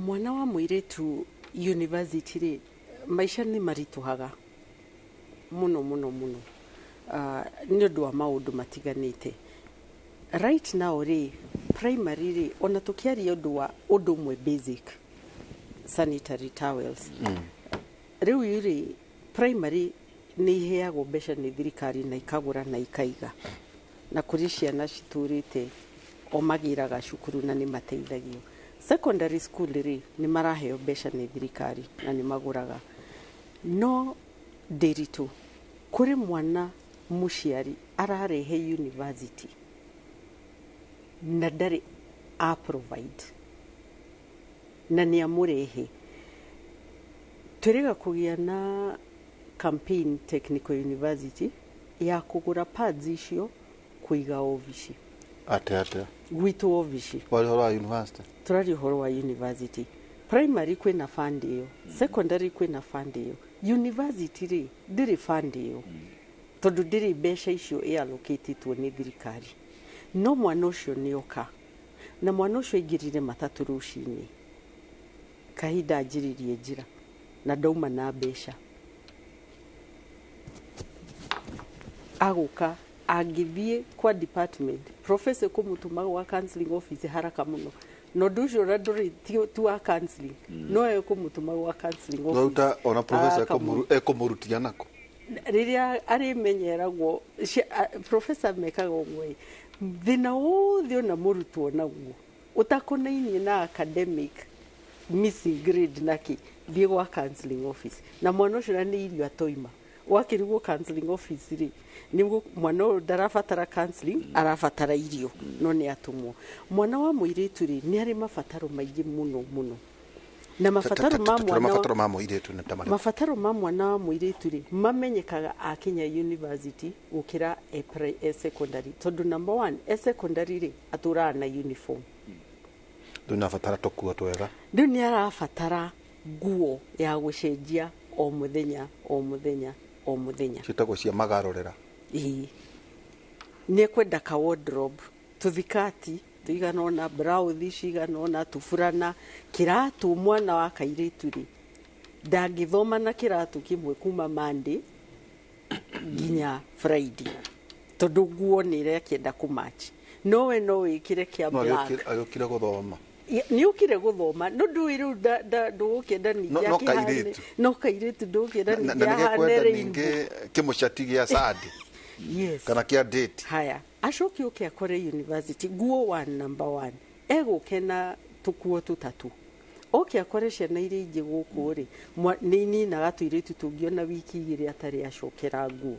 Mwana wa mũirĩtu university rĩ, maica nĩ maritũhaga mũno mũno mũno, nĩ ũndũ wa maũndũ matiganĩte. Right now rĩ, primary rĩ, ona tũkĩaria ũndũ wa ũndũ ũmwe, basic sanitary towels, rĩu rĩ, primary nĩ iheagwo mbeca nĩ thirikari na ikagũra na ikaiga, na kũrĩ ciana citũrĩte o magĩraga cukuru na nĩ mateithagio. Secondary school rĩ, nĩ maraheo mbeca nĩ thirikari na nĩ magũraga, no ndĩritũ kũrĩ mwana mũciari ararehe university na ndarĩ a provide na nĩ amũrehe. Twĩrĩga kũgĩa na campaign Technical University ya kũgũra pads icio kũiga obici. Atĩa atĩa? Gwitũ obici. Wari ũhoro wa university? Tũraria ũhoro wa university. Primary kwĩna fund ĩyo, secondary kwĩna fund ĩyo, university rĩ, ndĩrĩ fund ĩyo, tondũ ndĩrĩ mbeca icio ĩallocatĩtwo nĩ thirikari. No mwana ũcio nĩ oka, na mwana ũcio aingĩrire matatũ rũcinĩ, kahinda anjĩrĩrie njĩra na ndauma na mbeca, agũka angĩthiĩ kwa department, professor kũmũtũma gwa counseling office haraka mũno, na ũndũ ũcio ona ndũrĩ ti wa counseling, no ekũmũtũma gwa counseling office. Rauta ona professor ekũmũrutia nako. Rĩrĩa arĩmenyeragwo professor mekaga ũguo ĩ, thĩna wothe ona mũrutwo naguo ũtakonainie na academic missing grade naki, thiĩ gwa counseling office. Na mwana ũcio na nĩ irio atoima, wakĩrigwo counseling office rĩ, nĩguo mwana ũyũ ndarabatara counseling, arabatara irio, no nĩ atũmwo. Mwana wa mũirĩtu rĩ, nĩ arĩ mabataro maingĩ mũno mũno, na mabataro ma Tũrĩ mwana mabataro ma mũirĩtu nĩ ta marĩkũ? Mabataro ma mwana wa mũirĩtu rĩ, mamenyekaga akinya university gũkĩra e secondary, tondũ number one, e secondary rĩ, atũraga na uniform. Rĩu nabatara tũkuo twega. Rĩu nĩ arabatara nguo ya gũcenjia o mũthenya o mũthenya o mũthenya. Ciĩtagwo cia magarũrĩra. Ĩĩ, nĩ ekwenda ka wardrobe, tũthikati tũigana ũna, brauthi cigana ũna, tũburana, kĩratũ. Mwana wa kairĩtu rĩ, ndangĩthoma na kĩratũ kĩmwe kuma Monday nginya Friday, tondũ nguo nĩ ĩrakĩenda kũmatch, no we no wĩkĩre kĩa No black. Agĩũkire gũthoma. Nĩ ũkire gũthoma, no ndũĩ rĩu ndũgũkĩenda ningĩ No akĩhane- kairĩtu. No kairĩtu, ndũgũkĩenda Na ningĩ na ahane nĩgekwenda rainbow. ningĩ kĩmũcati gĩa sandi kana kĩa date. Haya, acoke ũke akore university nguo one, number one, egũke na tũkuo tũtatũ, oke akore ciana iria ingĩ gũkũ rĩ, nĩ ininaga tũirĩtu tũngĩona wiki 2 atarĩ acokera nguo.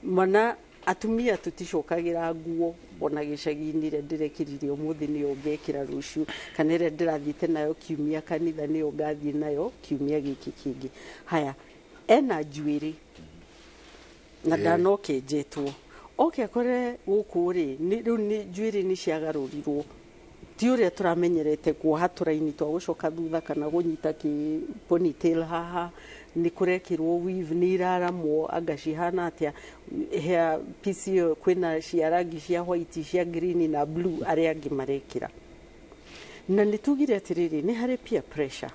Mwana atumia tũticokagĩra nguo ona gĩcagi-inĩ, ĩrĩa ndĩrekĩrire ũmũthĩ nĩyo ngekĩra rũciũ, kana ĩrĩa ndĩrathiĩte nayo kiumia kanitha nĩyo ngathiĩ nayo kiumia gĩkĩ kĩngĩ. Haya, ena njuĩrĩ na ndanokenjetwo, oke akore gũkũ rĩ, rĩu nĩ njuĩrĩ nĩ ciagarũrirwo, ti ũrĩa tũramenyerete kuoha tũraini twa gũcoka thutha kana kũnyita kĩ ponytail haha, nĩ kũrekĩrwo weave, nĩ iraramwo anga cihana atĩa, hair piece ĩyo kwĩna cia rangi cia white, cia green na blue, arĩa angĩ marekĩra. Na nĩ tugire atĩrĩrĩ, nĩ harĩ peer pressure,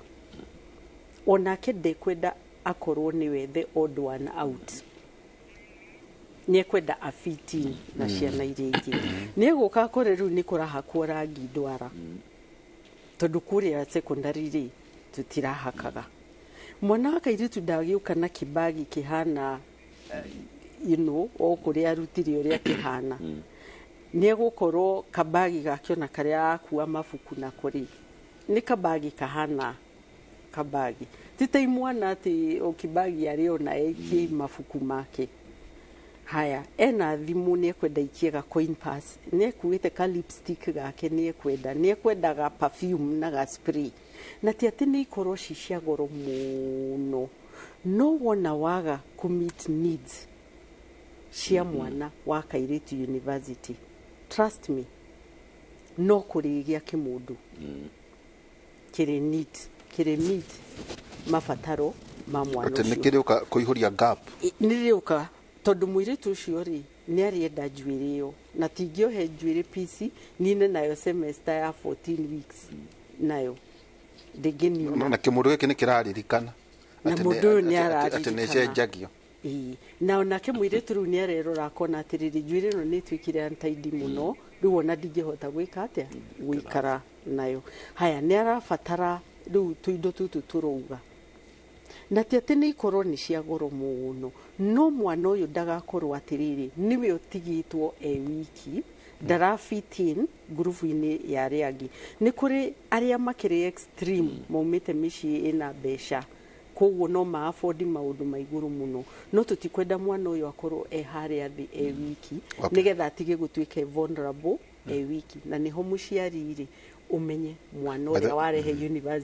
onake ndekwenda akorwo nĩwe the odd one out, nĩ ekwenda a fit in na ciana iria ingĩ. Nĩ egũka akore rĩu nĩ kũrahakwo rangi ndwara, tondũ kũrĩa secondary rĩ, tũtirahakaga. Mwana wa kairĩtu ndagĩũka na kĩbagi kĩhana o kũrĩa arutire ũrĩa kĩhana, nĩ egũkorwo kabagi gake ona karĩa akua mabuku nako rĩ, nĩ kabagi kahana kabagi, ti ta imwana atĩ o kĩbagi arĩ ona eikie mabuku make. Haya, ena thimũ, nĩ ekwenda ikie ga coin purse, nĩ ekuĩte ka lipstick gake, nĩ ekwenda ga perfume na ga spray, na ti atĩ nĩ ikorwo ci cia goro mũno, no wona waga kũ meet needs cia mwana wa kairĩtu university, trust me, no kũrĩgĩa kĩmũndũ kĩrĩ neat, kĩrĩ meet mabataro ma mwana Atĩ nĩ ũcio. kĩrĩũka kũihũria gap. Nĩ rĩũka, tondũ mũirĩtu ũcio rĩ, nĩ arĩenda njuĩrĩ ĩyo, na tingĩohe njuĩrĩ pici nine nayo semester ya 14 weeks. Nayo ndĩngĩnina. Na kĩmũndũ gĩkĩ nĩ kĩraririkana Na atĩ mũndũ ũyũ nĩ atĩ nĩ araririkana. ĩcenjagio. Ĩĩ. Na onake mũirĩtu rĩu nĩ arerora akona atĩrĩrĩ, njuĩrĩ ĩno nĩ ĩtuĩkire untidy mũno, rĩu ona ndingĩhota gwĩka atĩa, gũikara nayo. Haya, nĩ arabatara rĩu tũindo tũtũ tũrauga, na ti atĩ nĩ ikorwo nĩ cia goro mũno, no mwana ũyũ ndagakorwo atĩrĩrĩ nĩwe ũtigĩtwo e wiki, ndara fit in ngurubu-inĩ ya arĩa angĩ. Nĩ kũrĩ arĩa makĩrĩ extreme, maumĩte mĩciĩ ĩna mbeca, koguo no ma afford maũndũ ma igũrũ mũno, no tũtikwenda mwana ũyũ akorwo e harĩa thĩ e wiki, nĩgetha atige gũtuĩka e vulnerable e wiki. Na nĩho mũciari rĩ, ũmenye mwana ũrĩa warehe university.